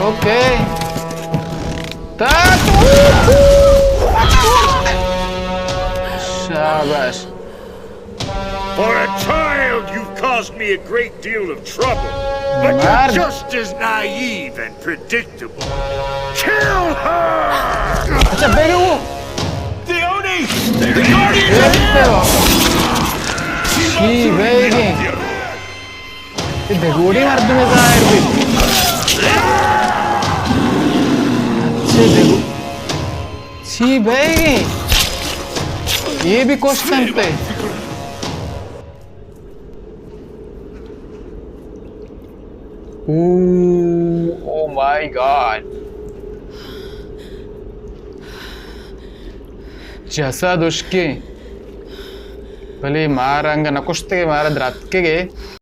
اوکے. تا-، شاباش. For a child, you've caused me a great deal of trouble. But you're just as naive and predictable. Kill her! اچھا، بیگے وہ. The Oni! The Guardians are here! چی بیگے؟ اے دگوڑی مردم ظاہر بی. اچھے دگو-، چی بیگے؟ یہ بھی کشتن تے. او، او مائی گاڈ. جسد اشکیں. بلے مارا انگا نہ کشتگے، مارا دراتکگے.